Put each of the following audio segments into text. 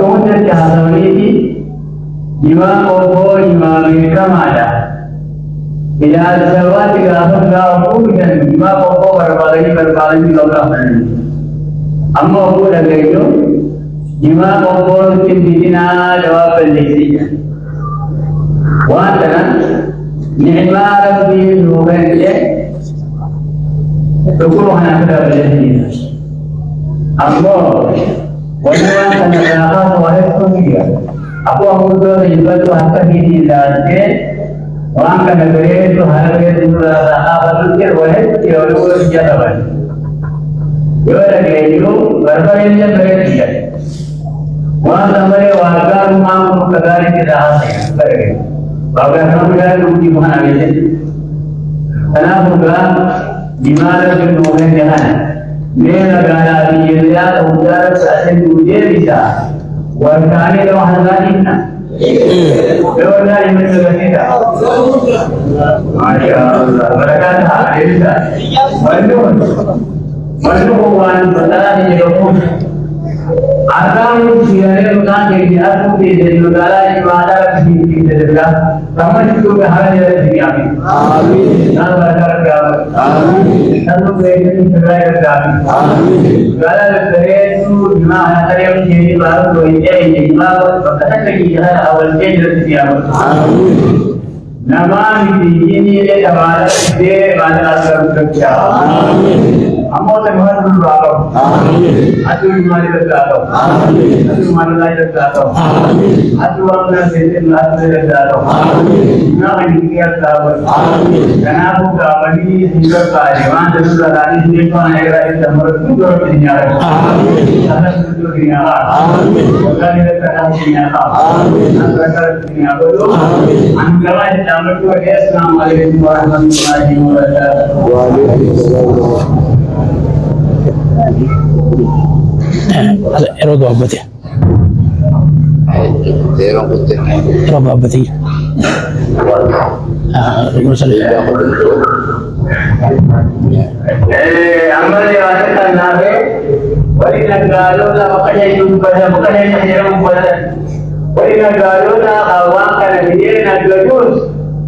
hundatti haasawaniiti jimaa qophoo jimaa beekamaadha. Ilaalcha waanti gaafa gaafa oguudhan jimaa qophoo barbaadanii barbaadanii gaafatanii. Amma oguu dhageenyu jimaa qophoo nutti hin didinaa jawaab balleessii. Waan kana ni'maa rabbii nuu kenne dhukkuba kana akka balleessii. Ammoo wanni waan kana irraa kaasu waa hedduun jira. Akkuma guddoo tajaajilu harka keetii ilaaltee waan kana bareedu haala bareedu irraa kaafatutti waa hedduu jira walii wal ija qaban. Yoo dhageenyu barbareen illee bareedu jira. Waan kana malee waa gaarummaan kun akka gaariitti irraa haasa'e bareedu. Waa gaarummaan gaarii dhugdii kana beeksise. Kanaafuu gaa jimaa rabbi nuu kenne kana mee magaalaa biyya biraa ta'uu rabbi asin nuu deebisa. Warkaanii lama hangaa لو لا يملك ما شاء الله بركاتها ليس مجنون مجنون وان بلاد يقول أرام سيارة مكان جدي أرام في المقالة إبادة في في رحمة الله هذا الدنيا آمين نال بركات آمين نال بركات سراي آمين قال الفريد ما هذا يوم شيء بارك ويجي ما بكتك يها أول شيء الدنيا آمين نمان ديني لتبارك دي بعد أسرار آمين أمو تمهر بالبارو آمين أتو إيماني بالبارو آمين أتو إيمان الله بالبارو آمين أتو أمنا سيد الله بالبارو آمين ما عندي كيار آمين جنابو كابني سيدر كاريوان جلو لغاني سيدر كاريوان سمر سيدر كاريوان آمين سمر سيدر كاريوان آمين وغاني لكاريوان آمين أنكر كاريوان آمين أنكر السلام عليكم ورحمة الله وبركاته. وعليكم السلام. Yeroo gabaabbate. Yeroo gabaabbate. Ammallee waan kanaaf wali nagaalota maqaa dubbata maqaa jedhamu dubbatan wali nagaalota waan kana biyya naggaduus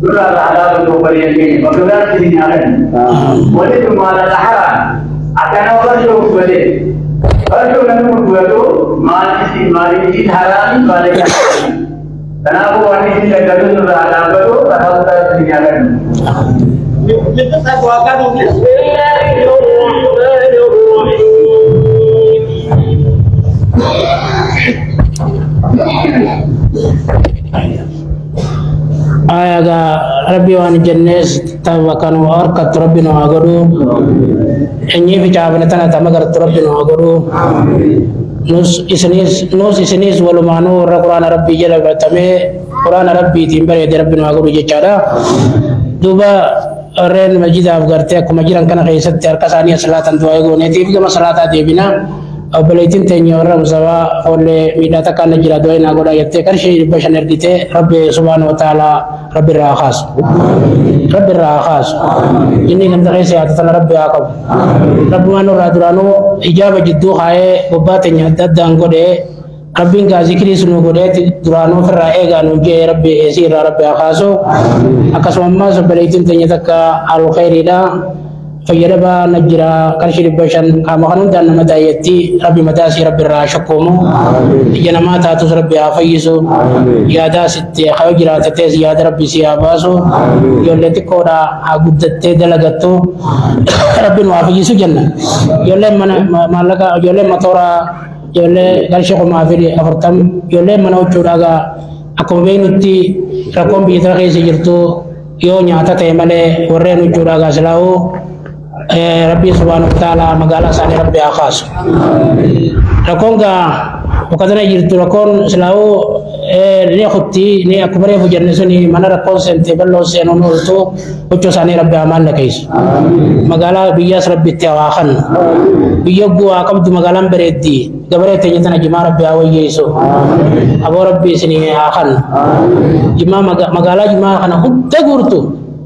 dura alaaba dubbatan bakka biraatti hin nyaatan wali maala xahara akkana barshuu uffate barshuu namni gurguratu maal maaliif haraami maaliif kanaafuu waan isin naggaduus dura alaabbatu karaa biraatti hin nyaatan. بسم الله الرحمن الرحيم. آية ربي وان جنس تبكن وأركت ربي نواغدو إني في جابنتنا تمغرت ربي نواغدو نوس إسنيس نوس إسنيس ولمانو القرآن ربي جل برتمي قرآن ربي تيمبر يد ربي نواغدو جچارا دوبا رين مسجد أفغارتي أكو مجران كان خيست أركسانية صلاة دعاء غونيتي في كما صلاة ديبنا أبليتين تني ورا مسوا فول ميدا تكان جرا دعاء ناغورا يتة كرشي بشن إرجته رب سبحانه وتعالى رب الراخاس رب الراخاس إني كنت خيس يا تلا رب يعقوب رب ما نور رادرانو إجابة جدو خاي ببات نيادة دانغوري ربين كذكري سنو غوري درانو فرائع غانو جي ربي إسير رب يعقاسو أكسم ما سبليتين تني تكا على خيرنا فيربا نجرا كرشي بشن كما دان مدايتي ربي مداسي ربي راشكومو جنما تاتوس ربي عفيسو يا داست خيجرا تتز يا ربي سياباسو يولتي كورا عقدت دلغتو ربي وافيسو جنة يولي من مالك يولي مطورا يولي كرشي ما في أفرتم يولي من وجوراغا أكو بينتي رقم بيترخي سجرتو يو نياتا تيمالي ورين وجوراغا سلاو ربي سبحانه وتعالى مقالا ساني ربي أخاص ركونغا وكذا يجرت ركون سلاو نيختي ني أكبر فجرنسني من ركون سنتي بلو سينو نورتو وچو ساني ربي أمان لكيس مقالا بياس ربي تواخن بيوغو أقبض مقالا بريدي قبرت ينتنا جما ربي أويسو أبو ربي سني آخن جما مقالا جما خنا هدى غورتو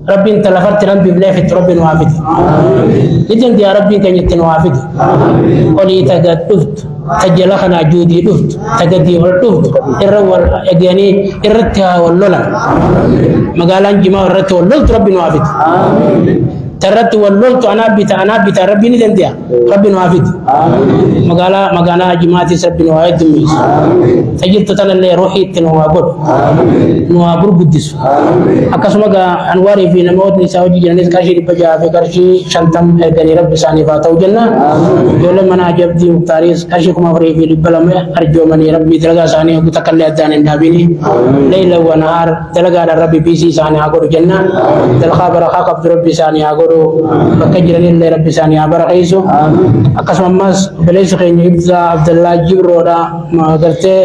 ربي انت لفرت ربي بلافت ربي نوافد لجن يا ربي كان يتنوافد قولي تقدفت Tajjala kanaa juudii dhuftu tagadii ol dhuftu irra wal eeganii irratti haa wal lolan magaalaan jimaa irratti wal loltu rabbi nu haa fidu tarratti wal loltu anaa bita rabbi ni danda'a rabbi nu haa fidu magaalaa jimaatis rabbi nu haa heddummeessu tajirtu tanallee ruuxii itti nu haa godhu nu haa gurguddisu akkasuma gaa anwaarii fi namootni isaa hojii jiranis qarshii 600 fi qarshii 50 erganii rabbi isaaniif haa ta'u jenna ijoolleen mana ajabdii muktaariis qarshii 4200 arjoomanii rabbi dalagaa isaanii hogguu takkallee addaan hin dhaabini leeyla wa nahaar dalagaadhaan rabbi biisii isaanii haa godhu jenna dalqaa barakaa qabdu rabbi isaanii haa godhu bakka jiranillee rabbi isaanii haa barakeessu akkasuma ammas obboleessi keenya Ibsaa Abdallaa Jibroodha gartee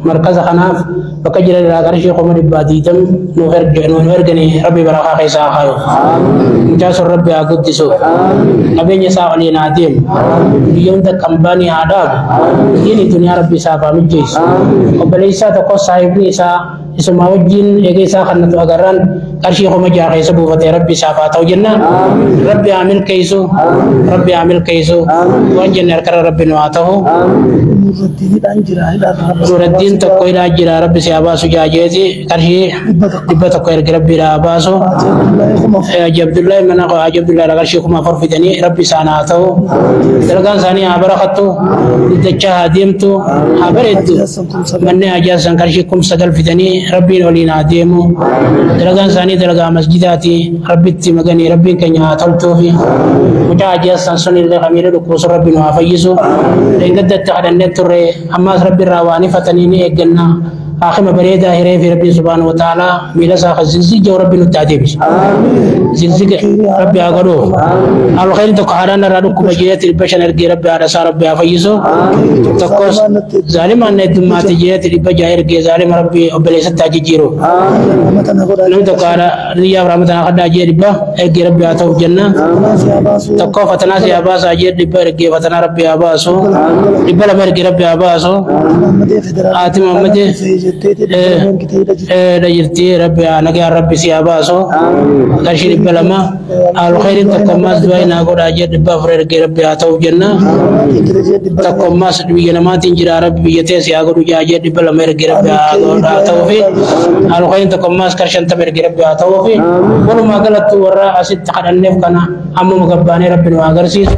markaza kanaaf bakka jiran irraa qarshii 120,000 nuuf erganii rabbi barakaa keessaa haa kaayu mucaa sun rabbi haa guddisu qabeenya isaa oliin haa deemu biyya hunda kambaanii haa dhaabu diini duniyaa rabbi isaaf haa mijjeessu obboleessaa tokko saahibni isaa isuma wajjin eegee isaa kannatu agarraan qarshii 6,000 keessa buufatee rabbi isaaf haa ta'u jenna rabbi haa milkeessu rabbi haa milkeessu waan jenne harkarra rabbi nu haa ta'u Nuraddiin tokko hidhaa jira rabbi si haa baasu jaajeeti qarshii 100 erga rabbi haa baasu Haji Abdullahi mana Haji Abdullahi qarshii 4,000 fidanii rabbi isaan haa ta'u dalagaan isaanii haa barakattu guddachaa haa deemtu haa bareeddu manneen Haji Hassan qarshii 9,000 fidanii rabbiin oliin haa deemu dalagaan isaanii dalagaa masjidaati rabbitti maganii rabbiin keenya haa tolchuufi mucaa Haji Hassan sun illee kamiila dhukkubusu rabbi nu haa fayyisu leengaddatti kadhannee turre ammaas rabbi irraa waan ifatanii ni eegganna haakima bareedaa hiree fi rabbiin subhaanahu wa ta'aalaa miila isaa kan zinzija rabbi nutti haa deebisu zinziga rabbi haa godhu alkhayri tokko haadhaan irraa dhukkuba jeetti 500 ergee rabbi haadha isaa rabbi haa fayyisu tokkos zaalimaan na heddummaate jeetti 600 ergee zaalima rabbi obboleessatti haa jijjiiru namni tokko haadha riyyaa rahmataan kadhaa jee 100 ergee rabbi haa ta'uuf jenna tokko fatanaa si haa baasaa jee 100 ergee fatanaa rabbi haa baasu 200 ergee rabbi haa baasu haati Muhammadee jirti rabbi nagaa rabbi si haa baasu qarshii 200 alkhayriin tokko ammaas du'aa naa godhaa jee 400 ergee rabbi haa ta'uuf jenna tokko ammaas biyya namaatiin jira rabbi biyya tee si haa godhu jee 200 ergee rabbi haa ta'uufi alkhayriin tokko ammaas qarshii 50 ergee rabbi haa ta'uufi walumaa galattu warra asitti kadhanneef kana ammuma gabbaanee rabbi nu agarsiisu.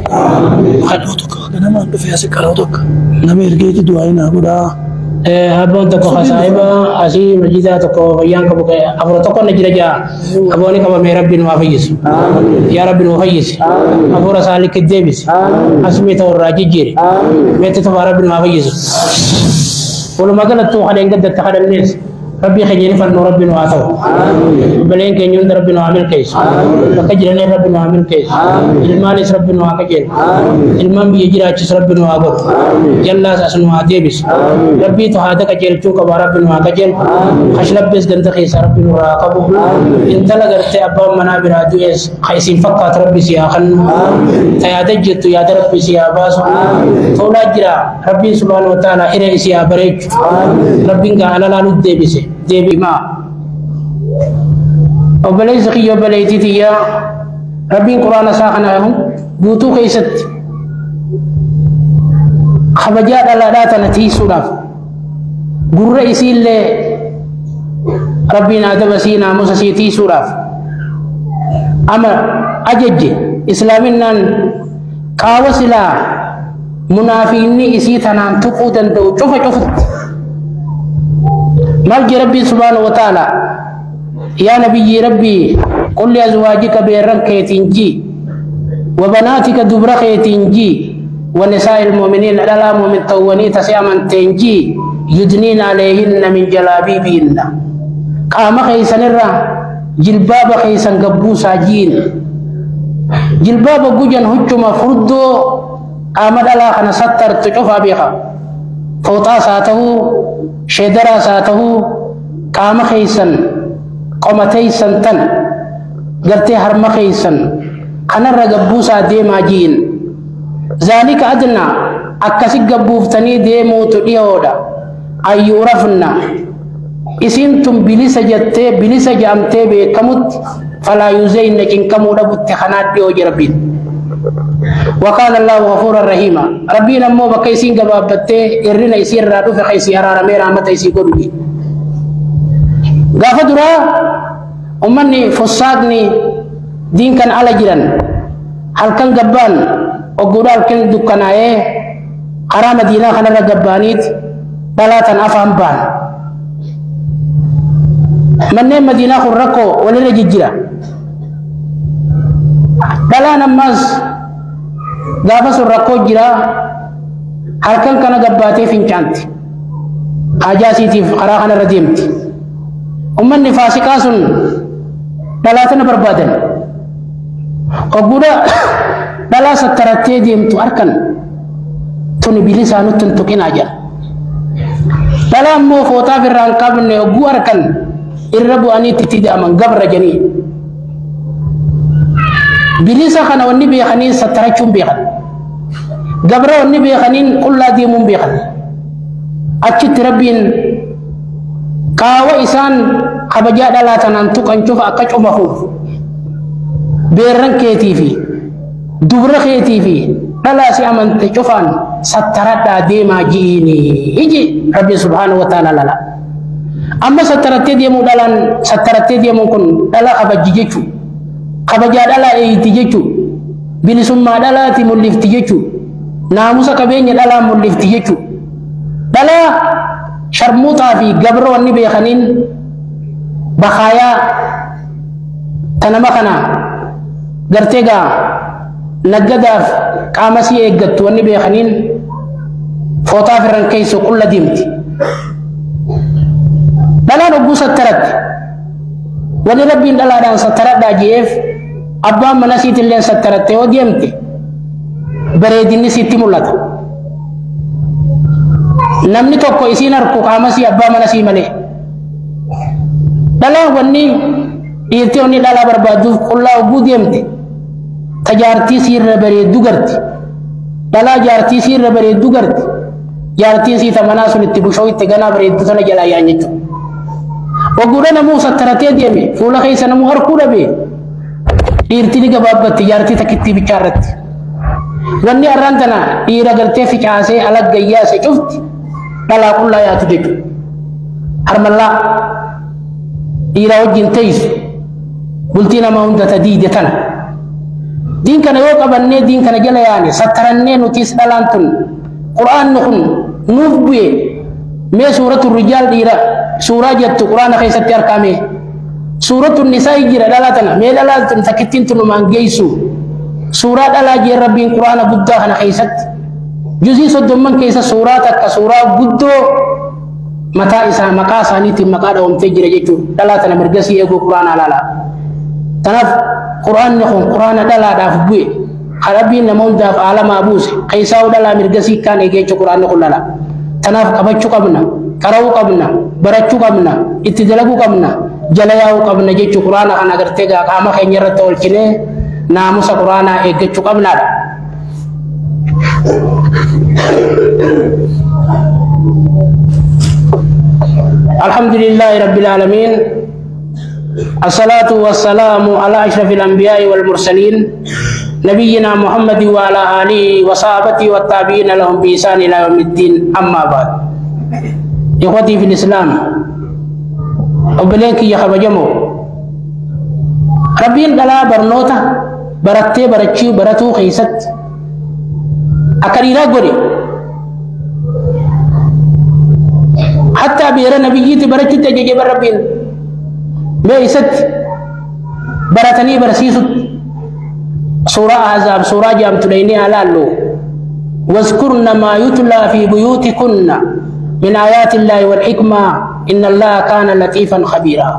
Namaan dhufee asi qaroo tokko nama ergeeti du'aa naa godhaa. Abboon tokko saahiba asii masjidaa tokko fayyaan qabu afur tokko na jira jaa abooni qabamee rabbi nu haa fayyisu yaa rabbi nu fayyisi afuura isaa likki deebisi asmii ta'u irraa jijjiiri meetti tofaa rabbi nu haa fayyisu walumaa galattuu kadheen gaddatti kadhannees rabbi keenya ni fannu rabbi nu haa ta'u obboleen keenya hunda rabbi nu haa milkeessu bakka jiranii rabbi nu haa milkeessu ilmaanis rabbi nu haa qajeelu ilmaan biyya jiraachisu rabbi nu haa godhu jallaas as nu haa deebisu rabbiitu haada qajeelchuu qaba rabbi nu haa qajeelu kashlabbees ganda keessaa rabbi nu haa qabu intala gartee abbaan manaa biraa du'ees ka isiin fakkaatu rabbi si haa kennu ta yaada jirtu yaada rabbi si haa baasu toolaa jira rabbiin subhaanahu wa ta'ala hiree isii haa bareechu rabbiin gaa alalaa nu deebise deebimaa obboleessi kiyya obboleettii tiyya rabbiin quraana isaa kana guutuu keessatti kabajaa dhalaadhaa tana tiisuudhaaf gurra isiillee rabbiin adaba isii naamusa isii tiisuudhaaf ama ajajje islaaminaan qaawa silaa munaafiinni isii tanaan tuquu danda'u cufa cufutti مالك ربي سبحانه وتعالى يا نبي ربي قل لأزواجك بيرن كيتنجي وبناتك دبر كيتنجي ونساء المؤمنين لا مؤمن توني تسيامن تنجي يدنين عليهن من جلابيبهن قام خيسن الرا جلباب خيسن قبوسا جين جلباب جوجن هجما فردو قام لا خنا ستر تشوفها بها فوطا ساته شدرا ساته قام خيسن قمتيسن تن قرتي هرم خيسن خنا رقبوسا ديما جين ذلك أدنى أكسي قبوفتني ديمو تديودا أيورفنا إسنتم بلسة جتة بلسة جامتة بكمت فلا يزين إن كمو ربط خنات ديو جربين وكان الله غفورا رحيما ربنا مو بكيسين غبابته إرنا يسير رادو في خيسي أرارمي رحمة يسي قدوي غافة درا أمني فساقني دين كان على جيران هل كان غبان وقرال كان دكانايه قرا مدينة خنا غبانيت بلاتا أفهم بان منين مدينة خرقو ولا ججرا بلا نماز غافة سرقو جرا هل كان كان غباتي فينشانت حاجاسيتي قرا خنا رديمت أمني فاسقاسن بلاتا بربادن وقودا بلا سترتي ديمتو أركن توني بلسانو تنتقين أجل بلا مو فوتا في الرانقاب نيوغو أركن الربو أني تتدى من قبر جني بلسا خنا والنبي خنين سترتشون بيخن قبر والنبي خنين قل لا ديمون بيخن أكيد ربين قاوة إسان خبجاء لا تنانتو كنشوف أكاش أمخوف بيرن كيتي في دبر خيتي في لا سي أمن تشوفان سترت ديما جيني يجي ربي سبحانه وتعالى لا أما سترت ديمو دلان سترت ديمو كن دلا خبجي جيتشو خبجا دلا ايتي جيتشو بلسما دلا تملفتي جيتشو ناموسا كبين دلا ملفتي جيتشو دلا شرموطا في قبر والنبي خنين بخايا تنمخنا garteega naggadaaf qaama sii eeggattu wanni beekaniin footaa firran keeysu qulla deemti. Dhalaan hogguu sattaratti wanni rabbiin dhalaadhaan sattaradhaa je'eef abbaan mana siitilleen sattaratte yoo deemte bareedinni sitti mul'ata. Namni tokko isiin harku qaama sii abbaa mana sii malee. Dhalaan wanni dhiirtii wanni dhalaa barbaadduuf qullaa hogguu deemte tajaartii siirra bareeddu garti dhalaa jaartii siirra bareeddu garti jaartiin sii tamanaa sun itti bushoo itti ganaa bareeddu tana jalaa yaa'an jechuudha. Ogguudha namuu sattaratee deeme fuula keessa namuu harkuu dhabe dhiirtii ni gabaabbatti jaartii takkittii bichaa irratti. Wanni har'aan tana dhiira gartee ficaasee alaggayyaase cufti dhalaa qullaa yaatu jechuudha. Harmallaa dhiira wajjin teessu bultii nama hunda ta diide tana. Diin kana yoo qabannee diin kana jala yaane sattarannee nutis dhalaan tun qur'aanni kun nuuf bu'e mee suuratu rijaal dhiira suuraa jettu qur'aana keessatti argame suuratu nisaa jira dhalaa tana mee dhalaa tun takkittiin tunumaan geessu suuraa dhalaa jee rabbiin qur'aana guddaa kana keessatti juzii 30 keessa suuraa takka suuraa guddoo mataa isaa maqaa isaaniitiin maqaa dhawamtee jira jechuudha dhalaa tana mirgasii eeguu qur'aana alaalaa. Tanaaf qur'aanni kun qur'aana dhalaadhaaf bu'e rabbiin nama hundaaf aalamaa buuse keessaa dhalaa mirgasii kaan eegee jechuudha qur'aanni kun dhala. Tanaaf qabachuu qabna, qara'uu qabna, barachuu qabna, itti dalaguu qabna, jala yaa'uu qabna jechuudha qur'aana kana agartee qaama keenya irratti oolchinee naamusa qur'aanaa eeggachuu qabnaadha. Alhamdulillahi rabbil aalamiin. الصلاة والسلام على أشرف الأنبياء والمرسلين نبينا محمد وعلى آله وصحبه والتابعين لهم بإحسان إلى يوم الدين أما بعد. إخوتي في الإسلام أبلينك يا خبجمو ربين دلا برنوتا برتي برتشي برتو خيست أكريرا غوري حتى بير نبيتي برتشي تجيب ربين ميست برتني برسيست سورة أحزاب سورة جامتليني على الله واذكرن ما يتلى في بيوتكن من آيات الله والحكمة إن الله كان لطيفا خبيرا.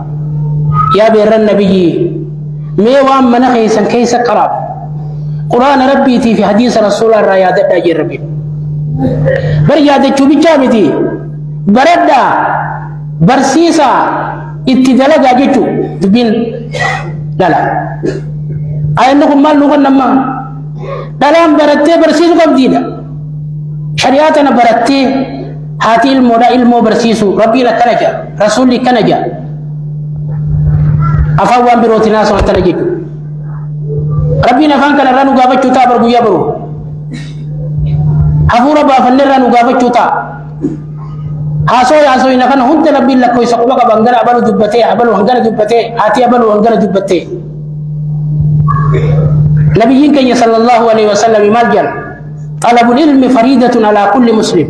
يا بير النبي مي وام من خيسا كيس قراب قرآن ربي في حديث رسول الله يا دجي ربي بريادة شو بيجامتي بردا برسيسا itti dalagaa jechuun dubbiin dhala. Ayanni kun maal nu kennama? Dhalaan barattee barsiisuu qabdiidha. Shari'aa tana barattee haati ilmoodhaa ilmoo barsiisu rabbiin akkana jedha rasuulli akkana jedha. Afaan waan birootiin haasawaa tana jechuudha. Rabbiin afaan kana irraa nu gaafachuu ta'a bar guyyaa baru. Hafuura baafanne irraa nu gaafachuu ta'a. Haasoo haasoo kana hunda Rabbiin lakkoofsa quba qaba hangana abalu dubbatee abalu hangana dubbatee haati abalu hangana dubbatee. Nabiyyiin keenya sallallahu alaihi wasallam maal jedhan? Talabul ilmi fariidatun alaa kulli muslim.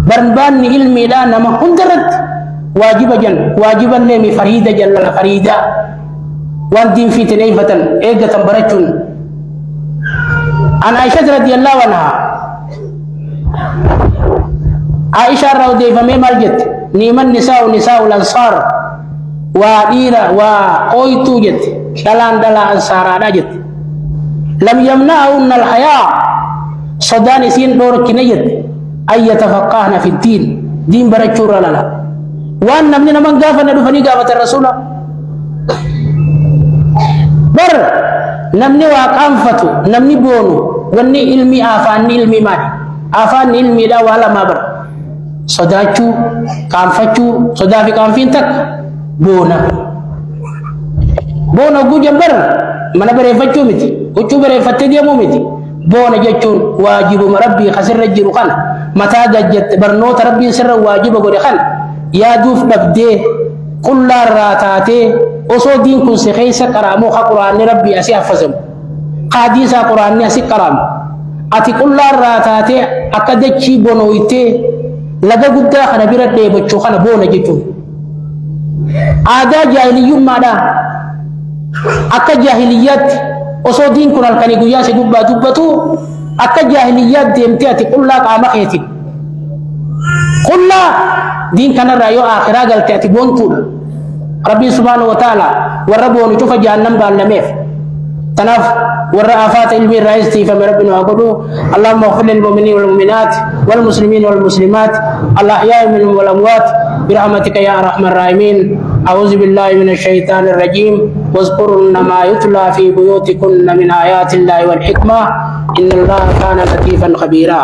Barbaanni ilmiidhaa nama hundarratti waajiba jan waajiballee mi fariida jallala fariidaa waan diin fiitin eeggatan eeggatan barachuun. An Aisha radiyallahu anha Aisha irraa odeeffamee maal jette? Niiman nisaa'u nisaa'u lansaar waa dhiira waa ooytuu jette dhalaan dhalaa ansaaraadha jette. Lam yamna'ahunna alhayaa sodaan isiin dhoorkine jette an yatafaqqahna fi ddiin diin barachuu irra lala. Waan namni naman gaafanne dhufanii gaafatan rasuula. Bar namni waa qaanfatu namni boonu wanni ilmi afaanni ilmi maali? Afaanni ilmiidha waa lamaa bara. Sodaachuu, qaanfachuu, sodaa fi qaanfiin takka boona. Boona hogguu jambar mana bareeffachuu miti, huccuu bareeffattee deemuu miti. Boona jechuun waajibuma rabbii kasirra jiru kana mataa gajjatte barnoota rabbiin sirra waajiba godhe kana yaaduuf dhabdee qullaarraa taatee osoo diin kun si keessa qaraamu ka quraanni rabbii asii haffazamu qaadiisaa quraanni asii qaraamu ati qullaarraa taatee akka dachii bonooytee laga guddaa kana bira dheebochuu kana boona jechuun. Aadaa jaahiliyyummaadhaa akka jaahiliyyaatti osoo diin kun halkanii guyyaa si gubbaa dubbatu akka jaahiliyyaatti deemtee ati qullaa qaama keetiin. Qullaa diin kanarraa yoo akhiraa galte ati boontuudha. Rabbiin subhaanahu wa ta'ala warra boonu cufa jahannam baallameef. Tanaaf warra afaata ilmi irraa istiifame rabbi nu haa godhu. Allahumma ighfir lil mu'miniina wal mu'minaat wal muslimiina wal muslimaat al ahyaa'i minhum wal amwaat برحمتك يا أرحم الراحمين. أعوذ بالله من الشيطان الرجيم. واذكرن ما يتلى في بيوتكن من آيات الله والحكمة إن الله كان لطيفا خبيرا.